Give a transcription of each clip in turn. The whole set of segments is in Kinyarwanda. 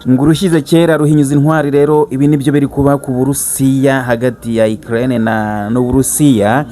Ngo urushyize kera ruhinyuza intwari. Rero ibi nibyo biri kuba ku Burusiya hagati ya Ukraine na n'Uburusiya.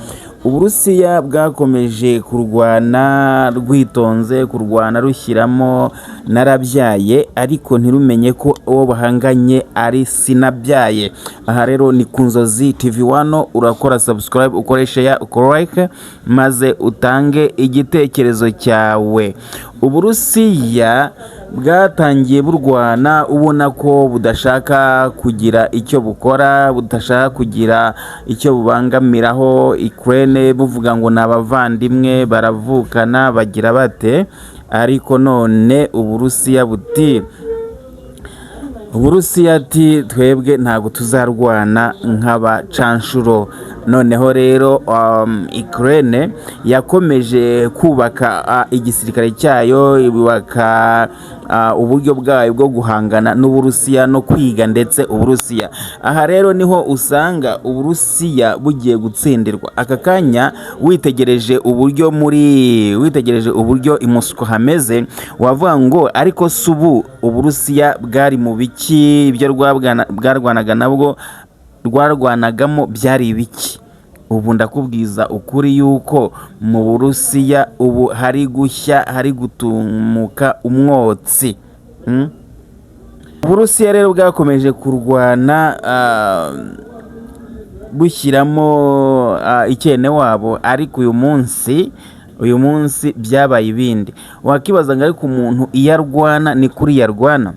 Uburusiya bwakomeje kurwana rwitonze, kurwana rushyiramo narabyaye, ariko ntirumenye ko uwo bahanganye ari sinabyaye. Aha rero ni ku Nzozi TV 1. Urakora subscribe, ukore share, ukore like, maze utange igitekerezo cyawe. Uburusiya bwatangiye burwana ubona ko budashaka kugira icyo bukora, budashaka kugira icyo bubangamiraho Ukraine, buvuga ngo ni abavandimwe, baravukana, bagira bate. Ariko none Uburusiya buti, Uburusiya ati: "Twebwe ntabwo tuzarwana nk'abacanshuro." Noneho rero Ukraine yakomeje kubaka igisirikare cyayo, yubaka uburyo bwayo bwo guhangana n'Uburusiya no kwiga ndetse Uburusiya. Aha rero niho usanga Uburusiya bugiye gutsindirwa aka kanya. Witegereje uburyo i Moscow hameze, wavuga ngo: "Ariko si ubu Uburusiya bwari mu biki? Ibyo bwarwanaga nabwo, rwarwanagamo byari ibiki?" Ubu ndakubwiza ukuri yuko mu Burusiya ubu hari gushya, hari gutumuka umwotsi. Uburusiya rero bwakomeje kurwana bushyiramo icyene wabo, ariko uyu munsi byabaye ibindi. Wakibaza ngo: "Ariko umuntu iyo arwana ni kuri yarwana?"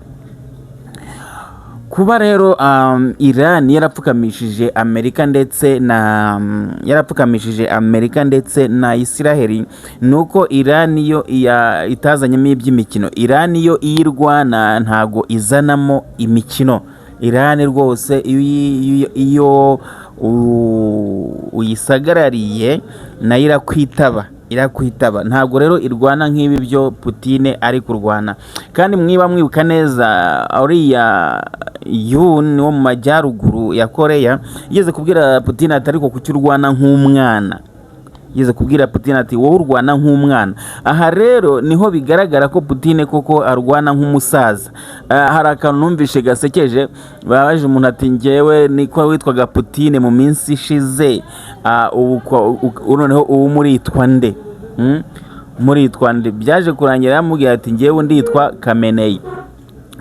Kuba rero Iran yarapfukamishije Amerika ndetse na yarapfukamishije Amerika ndetse na Isiraheli, ni uko Iran yo itazanyemo iby'imikino. Iran yo iyo irwana ntago izanamo imikino. Iran rwose iyo uyisagarariye nayo irakwitaba, irakwitaba. Ntabwo rero irwana nk'ibi byo Putine ari kurwana. Kandi mwiba mwibuka neza, uriya Yun wo mu majyaruguru ya Koreya yigeze kubwira Putine ati: "Ariko kuki urwana nk'umwana?" Yigeze kubwira Putine ati: "Wowe urwana nk'umwana." Aha rero niho bigaragara ko Putine koko arwana nk'umusaza. Hari akantu numvishe gasekeje. Babaje umuntu ati: "Ngewe niko witwaga Putine mu minsi ishize, ubu noneho ubu muritwa nde? Muritwa nde?" Byaje kurangira yamubwiye ati: "Ngewe nditwa Kameneyi."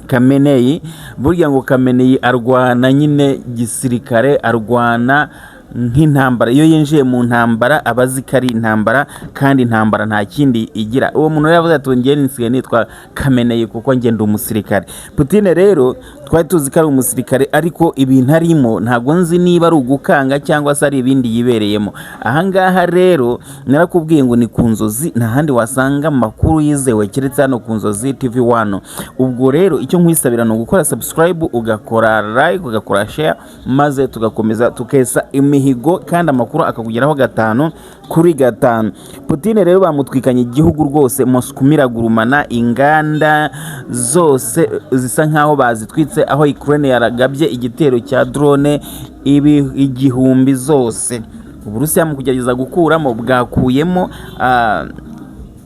Kameneyi, burya ngo Kameneyi arwana nyine gisirikare, arwana nk'intambara. Iyo yinjiye mu ntambara aba azi ko ari intambara, kandi intambara nta kindi igira. Uwo muntu rero yavuze ati: "Njye nsigaye nitwa Kameneyi kuko njye ndi umusirikare." Putine rero twari tuzi ko ari umusirikare, ariko ibintu arimo ntabwo nzi niba ari ugukanga cyangwa se ari ibindi yibereyemo. Ahangaha rero narakubwiye ngo ni ku Nzozi, nta handi wasanga amakuru yizewe keretse hano ku Nzozi TV 1. Ubwo rero icyo nkwisabira ni ugukora subscribe, ugakora like, ugakora share, maze tugakomeza tukesa imihigo kandi amakuru akakugeraho gatanu kuri gatanu. Putine rero bamutwikanye igihugu rwose. Moscow iragurumana, inganda zose zisa nkaho bazitwitse, aho Ukraine yaragabye igitero cya drone ibi 1000 zose. Uburusiya mu kugerageza gukuramo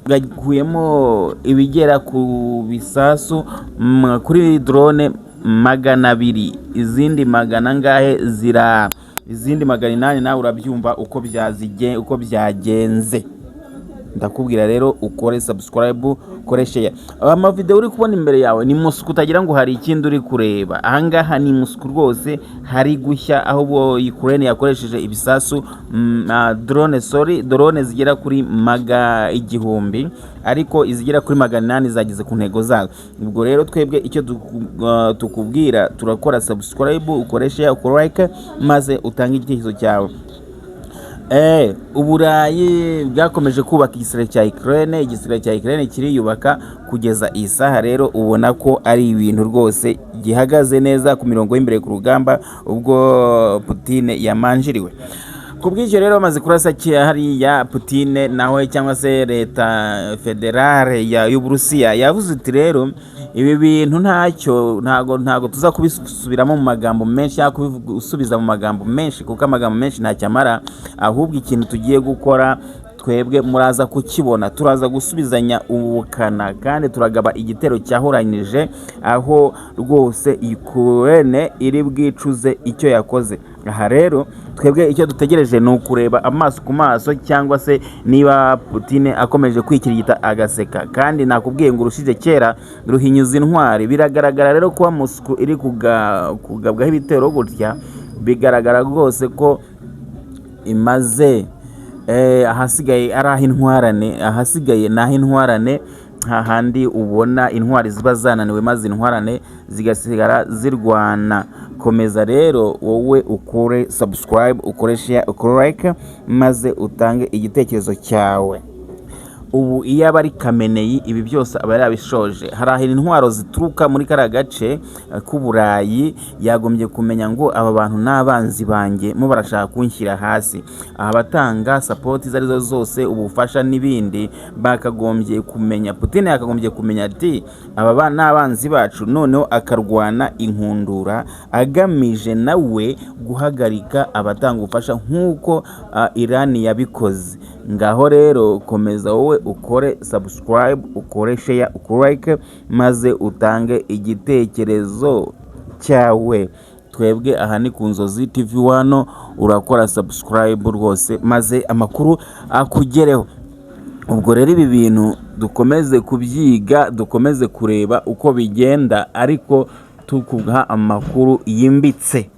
bwakuyemo ibigera ku bisasu kuri drone 200, izindi magana angahe zira, izindi 800. Nawe urabyumva uko byagenze. Ndakubwira rero ukore subscribe, ukore share. Amavideo uri kubona imbere yawe ni Moscow, utagira ngo hari ikindi uri kureba. Ahangaha ni Moscow rwose, hari gushya, aho ubwo Ukraine yakoresheje ibisasu drone, sorry, drone zigera kuri 1000, ariko izigera kuri 800 zageze ku ntego zazo. Ubwo rero twebwe icyo tukubwira, turakora subscribe, ukore share, ukore like, maze utange igitekerezo cyawe. Uburayi bwakomeje kubaka igisirikare cya Ukraine, igisirikare cya Ukraine kiriyubaka kugeza iyi saha. Rero ubona ko ari ibintu rwose gihagaze neza ku mirongo y'imbere ku rugamba, ubwo Putin yamanjiriwe. Ku bw'icyo rero bamaze kurasa hariya, Putin nawe cyangwa se leta fédérale y'Uburusiya yavuze iti: "Rero ibi bintu ntacyo, ntago tuza kubisubiramo mu magambo menshi cyangwa kubisubiza mu magambo menshi, kuko amagambo menshi ntacyo amara. Ahubwo ikintu tugiye gukora, twebwe Twebwe muraza kukibona, turaza gusubizanya ubukana kandi turagaba igitero cyahuranyije, aho rwose Ukraine iri bwicuze icyo yakoze. Aha rero twebwe icyo dutegereje ni ukureba amaso ku maso, cyangwa se niba Putin akomeje kwikirigita agaseka. Kandi nakubwiye ngo urushije kera ruhinyuza intwari. Biragaragara rero kuba Moscow iri kugabwaho ibitero gutya, bigaragara rwose ko imaze ahasigaye ari ah'intwarane. Ahasigaye ni ah'intwarane, hahandi ubona intwari ziba zananiwe, maze intwarane zigasigara zirwana. Komeza rero wowe ukore subscribe, ukore share, ukore like, maze utange igitekerezo cyawe. Ubu iyo aba ari Khamenei, ibi byose aba yarabishoje. Hari aho intwaro zituruka muri kariya gace k'Uburayi, yagombye kumenya ngo aba bantu ni abanzi banjye, mo barashaka kunshyira hasi. Abatanga support izo arizo zose, ubufasha n'ibindi, bakagombye kumenya, Putin yakagombye kumenya ati aba ni abanzi bacu, noneho akarwana inkundura agamije nawe guhagarika abatanga ubufasha nk'uko Iran yabikoze. Ngaho rero komeza wowe ukore subscribe, ukore share, ukore like, maze utange igitekerezo cyawe. Twebwe aha ni ku Nzozi TV 1. Urakora subscribe rwose, maze amakuru akugereho. Ubwo rero ibi bintu dukomeze kubyiga, dukomeze kureba uko bigenda, ariko tukuha amakuru yimbitse.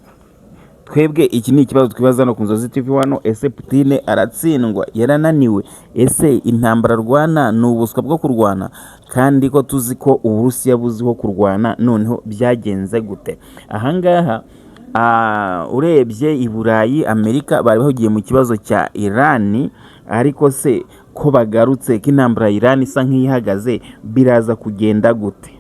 Twebwe iki ni ikibazo twibaza no ku Nzozi TV 1: ese Putin aratsindwa, yarananiwe? Ese intambara arwana ni ubuswa bwo kurwana? Kandi ko tuzi ko Uburusiya buziho kurwana, noneho byagenze gute ahangaha? Urebye i Burayi, Amerika bari bahugiye mu kibazo cya Irani, ariko se ko bagarutse, ko intambara ya Irani isa nk'ihagaze, biraza kugenda gute?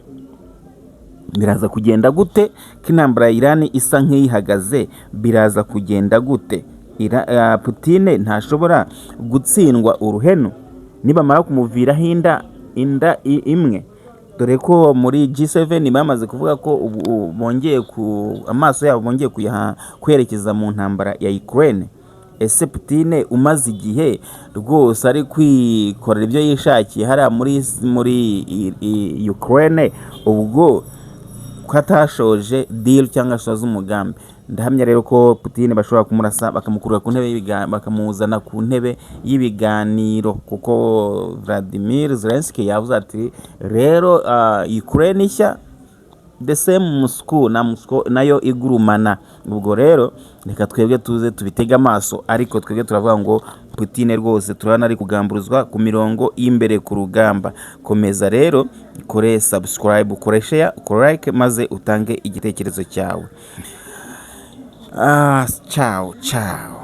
Biraza kugenda gute ko intambara ya Irani isa nk'ihagaze? Biraza kugenda gute? Putin ntashobora gutsindwa uruhenu nibamara kumuviraho inda imwe, dore ko muri G7 bamaze kuvuga ko ubu bongeye ku amaso yabo bongeye kwerekeza mu ntambara ya Ukraine. Ese Putin umaze igihe rwose ari kwikorera ibyo yishakiye hariya muri Ukraine, ubwo ko atashoje deal cyangwa ashoza umugambi? Ndahamya rero ko Putin bashobora kumurasa, bakamukurura ku ntebe bakamuzana ku ntebe y'ibiganiro, kuko Vladimir Zelensky yavuze ati rero Ukraine nshya, the same Moscow na Moscow nayo igurumana. Ubwo rero reka twebwe tuze tubitege amaso, ariko twebwe turavuga ngo Putin rwose turabona ari kugamburuzwa ku mirongo y'imbere ku rugamba. Komeza rero ukore subscribe, ukore share, ukore like, maze utange igitekerezo cyawe. Ciao ciao.